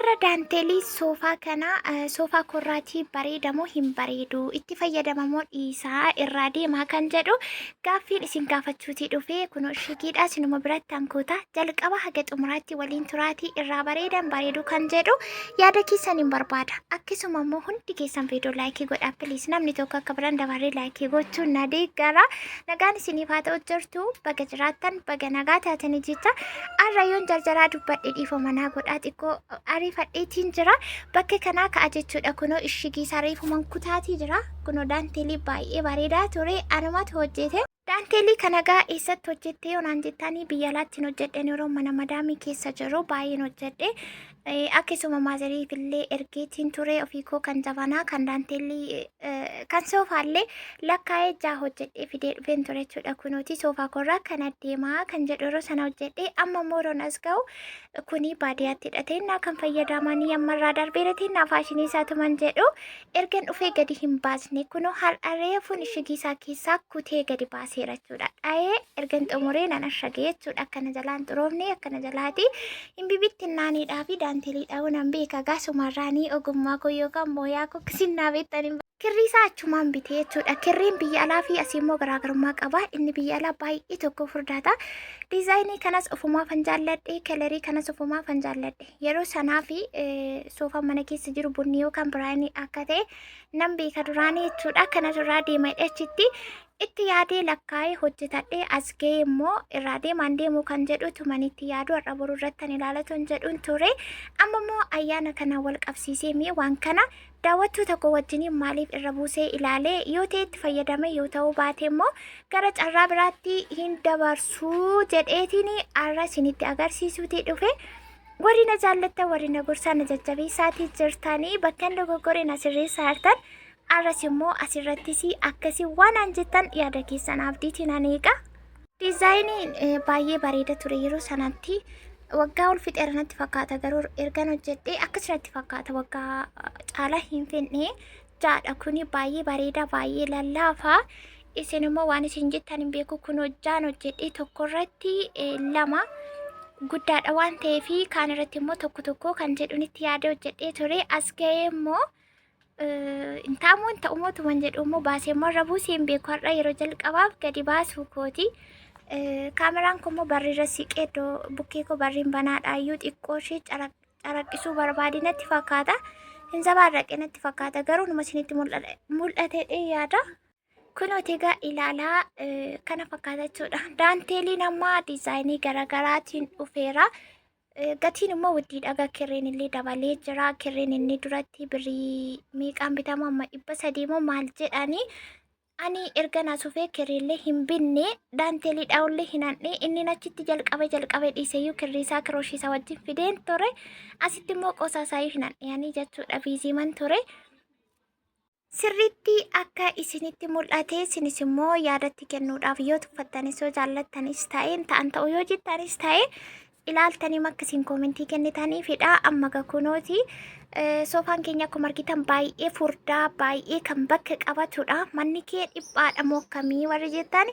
Arra daanteelii soofaa kana soofaa korraatii bareeda moo hin bareedu itti fayyadama moo dhiisaa irraa deemaa kan jedhu gaaffiin isin gaafachuutii dhufee kunoo shigiidha sinuma biratti hankoota jalqaba haga xumuraatti waliin turaatii irraa bareedan bareedu kan jedhu yaada keessan hin barbaada akkasuma immoo hundi keessan viidiyoo laayikii godhaa piliis namni tokko akka biran dabarree laayikii gochuun na deeggara nagaan isiniif haa ta'u jirtu baga jiraattan baga nagaa taatanii jecha Arra yoon jarjaraa dubbadhe dhiifama naa godhaa xiqqoo ariifadheetiin jira. Bakka kanaa ka'a jechuudha kunoo ishigii isaa reefuman kutaatii jira. Kunoo daanteelii baay'ee bareedaa ture anumatu hojjete. Daanteelii kana gaa eessatti hojjette yoo naan jettanii biyya alaatti hin hojjedhen yeroo mana madaamii keessa jiru baay'een hojjedhe. Akkasuma maazariif illee ergeetiin ture ofii koo kan jabanaa kan daanteellii kan soofaallee lakkaa'ee jaa hojjedhee fidee dhufeen ture jechuudha. Kunooti soofaa koorraa kan adeemaa kan jedhu yeroo sana hojjedhee amma immoo yeroon as ga'u kuni baadiyyaatti hidhateennaa kan fayyadamanii ammarraa darbeera teennaa faashinii isaa tuman jedhu ergan dhufee gadi hin baasne kunoo har'a reefuun ishigii isaa keessaa kutee gadi baaseera jechuudha. Dha'ee ergan xumuree nan ashagee jechuudha. Akkana jalaan xuroofne akkana jalaati hin bibittinnaaniidhaa fi daanteelii dha'uu nan beeka. Gaasumarraanii ogummaa koo yookaan mooyaa koo akkasiin naa beektaniin. Kirrii isaa achumaan bitee jechuudha. Kirriin biyya alaa fi asii immoo garaagarummaa qaba. Inni biyya alaa baay'ee tokko furdaata. Diizaayinii kanas ofumaafan jaalladhe, kalarii kanas ofumaafan jaalladhe. Yeroo sanaa fi soofaan mana keessa jiru bunni yookaan biraayinii akka ta'e nan beeka duraanii jechuudha. Kana duraa deema achitti itti yaadee lakkaa'ee hojjetadhee as ga'ee immoo irraa deemaan deemuu kan jedhu tuman itti yaadu har'a boru irratti ani ilaalatu hin jedhuun ture. Amma immoo ayyaana kanaan wal qabsiisee mee waan kana daawwattoota koo wajjiniin maaliif irra buusee ilaalee yoo ta'e itti fayyadame yoo ta'uu baate immoo gara carraa biraatti hin dabarsuu jedheetiin har'a isinitti agarsiisuutii dhufe. Warri na jaallattan warri na gorsaa na jajjabeessaatii jirtanii bakkan dogoggore na sirreessaa jirtan arras immoo asirrattis akkasii waan aan jettan yaada keessan abdiitiin an eega. Diizaayiniin baay'ee bareeda ture yeroo sanatti waggaa ol fixeera natti fakkaata garuu ergan hojjedhee akkas natti fakkaata waggaa caalaa hin finne jaadha kuni baay'ee bareeda baay'ee lallaafaa isin immoo waan isin jettan hin beeku kun hojjaan hojjedhee tokko irratti lama guddaadha waan ta'eef kaan irratti immoo tokko tokko kan jedhuun itti yaadee hojjedhee ture as ga'ee immoo hin taa'amu hin ta'u mootuman jedhu immoo baasee immoo irra buusee hin beeku har'a yeroo jalqabaaf gadi baasuu kooti. Kaameraan kun immoo barriirra siqee iddoo bukkee koo barriin banaadha iyyuu xiqqoo ishee caraqqisuu barbaade natti fakkaata. Hin zabaarraqe natti fakkaata garuu numa isinitti mul'ate yaada. Kunooti egaa ilaalaa kana fakkaata jechuudha. Daanteeliin ammaa diizaayinii garaagaraatiin dhufeera. Gatiin immoo wuddiidha. Egaa kirriin illee dabalee jira. Kirriin inni duratti birrii meeqaan bitamu amma 300 moo maal jedhanii. Ani erga na sufee kirriillee hin binne daanteelii dha'ullee hin hanne inni achitti jalqabe jalqabe dhiiseyyuu kirrii isaa kirooshii isaa wajjin fideen ture. Asitti immoo qoosaa isaayyuu hin hanne ani jechuudha biiziiman ture. Sirriitti akka isinitti mul'ate isinis immoo yaadatti kennuudhaaf yoo tuffattanis yoo jaallattanis ta'e ta'an ta'u yoo jettanis ta'e ilaaltanii akka isin koomentii kennitaniifidha. Amma gakunooti soofaan keenya akkuma argitan baay'ee furdaa baay'ee kan bakka qabatudha. Manni kee dhiphaadha moo akkamii warri jettan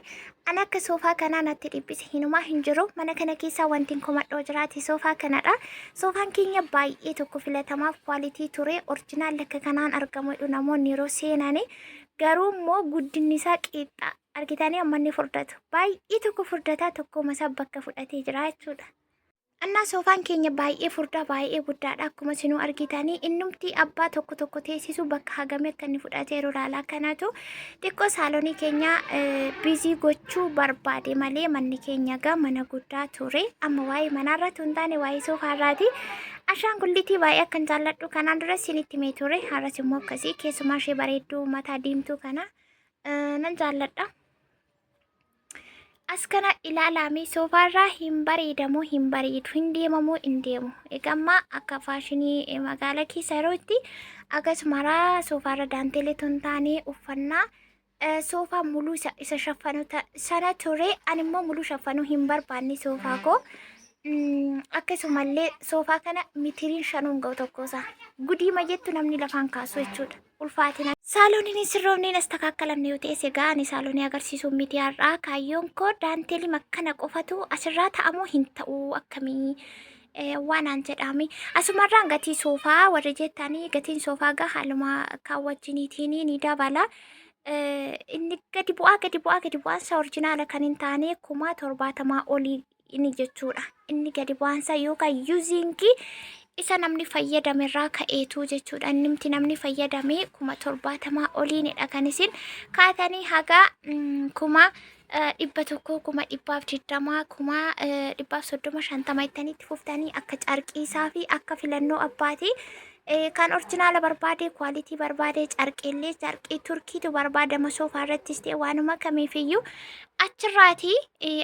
Ani akka soofaa kanaa natti dhiphise hinumaa hin jiru. Mana kana keessaa wanti hin komadhoo jiraate soofaa kanadha. Soofaan keenya baay'ee tokko filatamaaf kwaalitii ture. Orjinaal akka kanaan argamu jedhu namoonni yeroo seenani. Garuu immoo guddinni isaa qiixxa. Argitanii amma inni furdatu. Baay'ee tokko furdataa tokkoma isaa bakka fudhatee jira jechuudha. Annaa soofaan keenya baay'ee furdaa baay'ee guddaadha akkuma isinuu argitanii innumti abbaa tokko tokko teessisu bakka hagamii akka inni fudhateeru ilaalaa kanatu xiqqoo saalonii keenya biizii gochuu barbaade malee manni keenya gaa mana guddaa ture amma waa'ee manaarratti hin taane waa'ee soofaarraati ashaangulliitii baay'ee akkan jaalladhu kanaan dura isinitti himee ture har'as immoo akkasii keessumaa ishee bareedduu mataa diimtuu kana nan jaalladha. As kana ilaalaamee soofaarraa hin bareedamoo hin bareedu hin deemamoo hin deemu. Egaa amma akka faashinii magaala keessa yeroo itti akkasumaraa soofaarra daanteelee tun taane uffannaa soofaa muluu isa shaffanu sana ture ani immoo muluu shaffanuu hin barbaanne soofaa koo. Akkasumallee soofaa kana mitiriin shanuun ga'u tokkosaa gudiima jettu namni lafaan kaasu jechuudha. Ulfaatina. Saalooniin hin sirroofne hin astakaakkalamne yoo ta'es egaa ani saaloonii agarsiisuun miti har'aa kaayyoon koo daanteelii makkana qofatu asirraa ta'amoo hin ta'u akkamii Waan jedhame asumarraan gatii soofaa warri jettanii, gatiin soofaa gaa haaluma kaan wajjiniitiin ni dabala. Inni gadi bu'aa gadi bu'aa gadi bu'aansa original kan hin taane 70,000 olii inni jechuudha. Inni gadi bu'aansa yookaan using isa namni fayyadame irraa ka'eetu jechuudha. Innimti namni fayyadame 70,000 oliinidha kan isin kaatanii haga 100,000, 120,000, 130,000, 50 ittanitti fuftanii akka carqiisaa fi akka filannoo abbaatii. Kan original barbaade, quality barbaade, carqeellee carqii Turkiitu barbaadama soofaa irrattis ta'e waanuma kamiifiyyuu achirraati.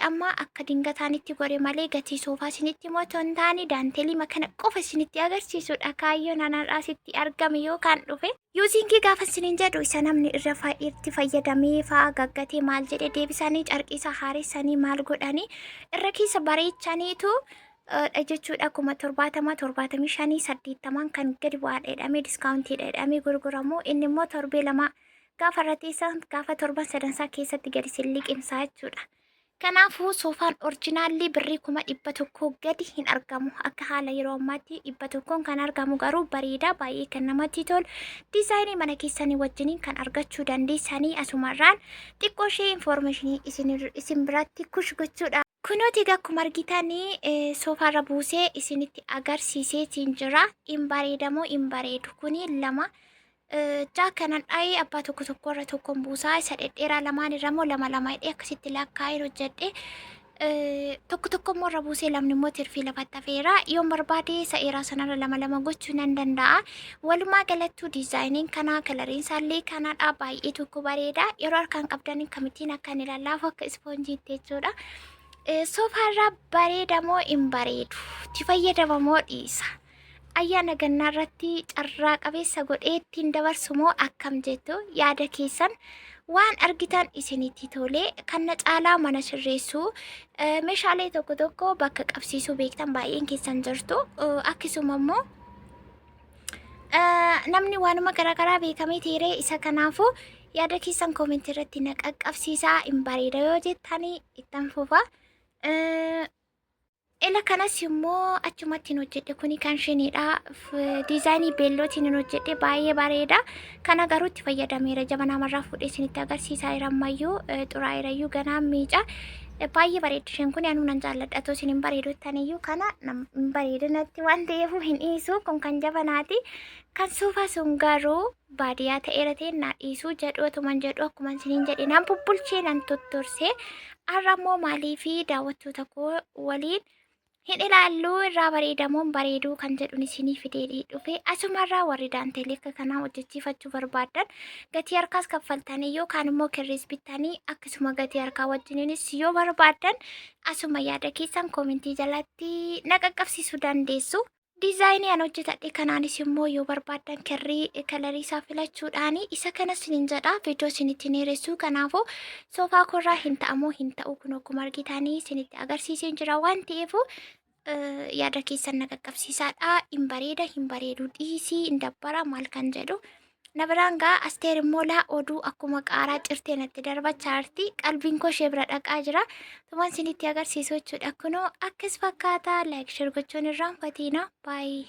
Amma akka dingataanitti gore malee gatii soofaa isinitti mootoo hin taane, daanteelii kana qofa isinitti agarsiisudha kaayyoon anarraa sitti argame yookaan dhufe. Using gaafa isiniin jedhu isa namni irra itti fayyadamee fa'aa gaggatee maal jedhe deebisanii carqiisa haaressanii maal godhanii irra keessa bareechaniitu dha jechuudha. 70,000, 75,000, 80n kan gadi bu'aadha jedhamee, discountiidha jedhamee gurguramu. Inni immoo torbee 2 gaafa irra teessan, gaafa torban sadansaa keessatti gadi sin liqimsaa jechuudha. Kanaafuu soofaan originalli birrii 100,000 gadi hin argamu. Akka haala yeroo ammaatti 100n kan argamu garuu bareedaa, baay'ee kan namatti tolu, design mana keessanii wajjiniin kan argachuu dandeessanii asumarraan xiqqoo ishee information isin biratti kush gochuudha. Kunooti egaa akkuma argitanii soofaarra buusee isinitti agarsiiseetiin jira. Hin bareedamoo hin bareedu? Kuni lama ja'a kanan dhahee abbaa tokko tokko irra tokkoon buusaa, isa dhedheeraa lamaan irra immoo lama lama hidhee akkasitti lakkaa'een hojjedhe. Tokko tokko immoo irra buusee lamni immoo tirfii lafatti hafeera. Yoon barbaade isa dheeraa sanarra lama lama gochuu nan danda'a. Walumaa galattuu designiin kanaa, coloriin isaallee kanadha. Baay'ee tokko bareeda. Yeroo harkaan qabdan kamittiin akka inni lallaafu, akka ispoonjiitti jechuudha. Soofaarraa bareeda moo hin bareedu? Itti fayyadama moo dhiisa? Ayyaana gannaa irratti carraa qabeessa godhee ittiin dabarsu moo akkam jettu? Yaada keessan waan argitan isinitti tolee kan na caalaa mana sirreessuu, meeshaalee tokko tokko bakka qabsiisuu beektan baay'een keessan jirtu. Akkasuma immoo namni waanuma garaagaraa beekamee teeree isa kanaafuu yaada keessan comment irratti na qaqqabsiisaa. Hin bareeda yoo jettanii ittan fufa. Ila kanas immoo achumatti hin hojjedhe. Kuni kan shiniidha. Design beellootiin hin hojjedhe, baay'ee bareeda. Kana garuu itti fayyadameera. Jabanaa marraa fuudhee isinitti agarsiisaa jira ammayyuu xuraa'eerayyuu ganaa miica. Baay'ee bareeddi isheen kun, anuu nan jaalladha. Otoo isin hin bareedu jettaniyyuu kana hin bareedu natti waan ta'eef hin dhiisu. Kun kan jabanaati. Kan soofaa sun garuu baadiyyaa ta'eera ta'e naa dhiisuu jedhu otuman jedhu, akkuma isiniin jedhe nan bubbulchee nan tottorsee. Har'a immoo maalii fi daawwattoota koo waliin hin ilaallu, irraa bareedamoon bareeduu kan jedhuun isinii fidee dhufe. Asumarraa warri daanteelii akka kanaa hojjechiifachuu barbaaddan gatii harkaas kaffaltanii yookaan immoo kirriis bittanii akkasuma gatii harkaa wajjiniinis yoo barbaaddan asuma yaada keessan comment jalatti na qaqqabsiisuu dandeessu. Design an hojjetadhe kanaanis immoo yoo barbaaddan kirrii color isaa filachuudhaan isa kanas isinin jedha. Viidiyoo isinitti dheeressuu kanaafuu soofaa korraa hin ta'amoo hin ta'u, kun akkuma argitanii isinitti agarsiisee jira waan ta'eef yaada keessan na qaqqabsiisaadha. Hin bareeda, hin bareedu, dhiisii, hin dabbara maal kan jedhu. Na biraan gaa Asteer immoo laa oduu akkuma qaaraa cirtee natti darbachaa jirti. Qalbiin koo ishee bira dhaqaa jira. Tumaan isinitti agarsiisu jechuudha. Kunoo akkas fakkaata. Like, share gochuun irraanfatiina. Baay'ee.